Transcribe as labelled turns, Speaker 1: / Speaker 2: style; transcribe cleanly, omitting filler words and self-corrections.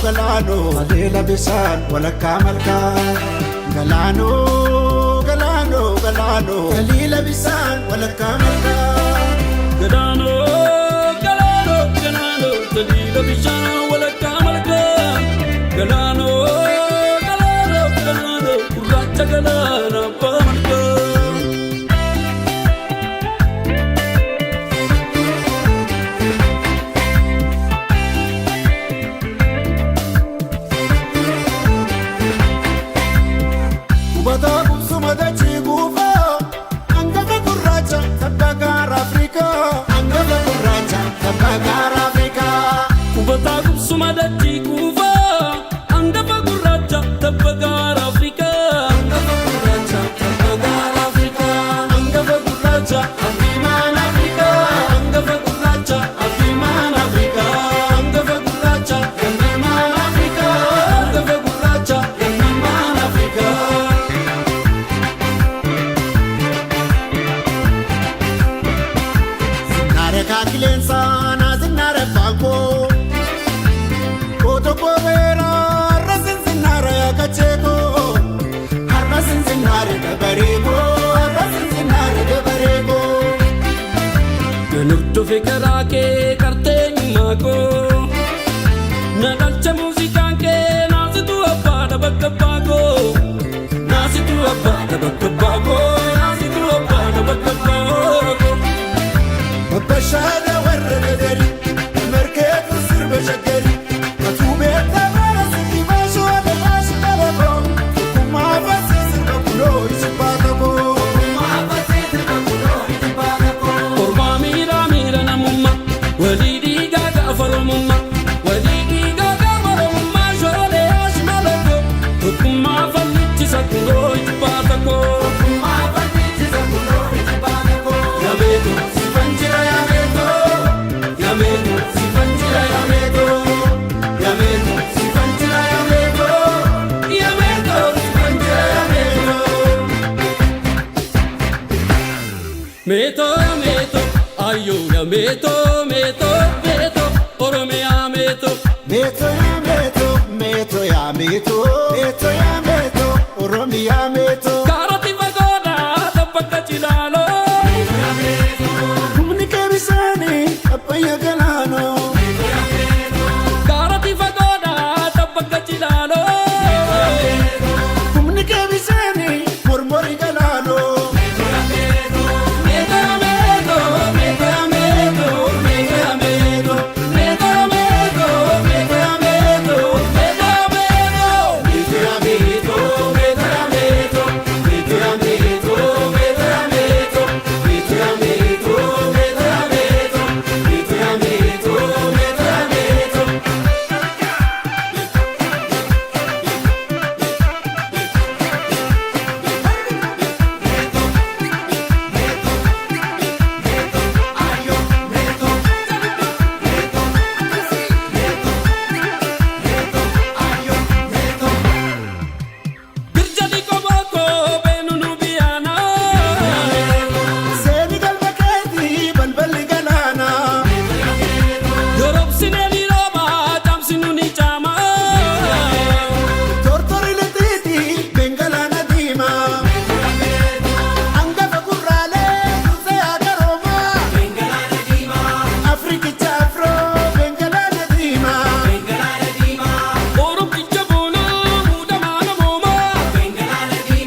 Speaker 1: galaanoo haleela bishaan walakkaa malkaa. Galaanoo galaanoo galaanoo haleela bishaan walakkaa malkaa.
Speaker 2: Galaanoo galaanoo galaanoo haleela bishaan walakkaa malkaa. Galaanoo galaanoo galaanoo gurraacha galaana abbaa malkaa.
Speaker 1: Hubataa qubsuma dachii guufaa hangafa gurraacha tabba gaara Afrikaa. Hangafa gurraacha tabba gaara Afrikaa.
Speaker 2: Hubataa qubsuma dachii guufaa hangafa gurraacha tabba gaara Afrikaa. Hangafa gurraacha tabba gaara Afrikaa. Hangafa gurraacha abdiimaan Afrikaa. Hangafa gurraacha abdiimaan Afrikaa. Hangafa gurraacha gannamaan Afrikaa. Hangafa gurraacha gannamaan Afrikaa.
Speaker 1: Zinnaara kaakileensaa naa zinnaara faankoo. Kootoo koobeera har'a sinzinnaara yaakacheekoo. Har'a sinzinnaara dabareekoo. Har'a sinzinnaara dabareekoo.
Speaker 2: Nan hordofe karaa kee qarteenyummaa koo. Na dhalcha muuziqaan kee naasitu abbaadha bakka abbaa koo. Naasitu abbaadha bakka abbaa koo. Naasitu abbaadha bakka abbaa koo.
Speaker 1: Babbashaada warra gadari markeetu sirba shaggari matuu beektaa bara sitti baashu adda baashu dhalakoo tokkummaa fasii sirba kunoo ijjibbaa tokkoo.
Speaker 2: Ormaa miira miira namummaa walii dhiigaa gaafa oromummaa walii dhiigaa gaafa oromummaa shoolee ashmala koo tokkummaa fallichisa kunoo ijibbaata koo. Yameeto sifan jira yameeto yameeto sifan jira yameeto yameeto sifan jira yameeto yameeto sifan jira yameeto. Meeto meeto ayyoo ya meeto meeto meeto Oromiyaa meeto.
Speaker 1: Meeto yaa meeto meeto yaa meeto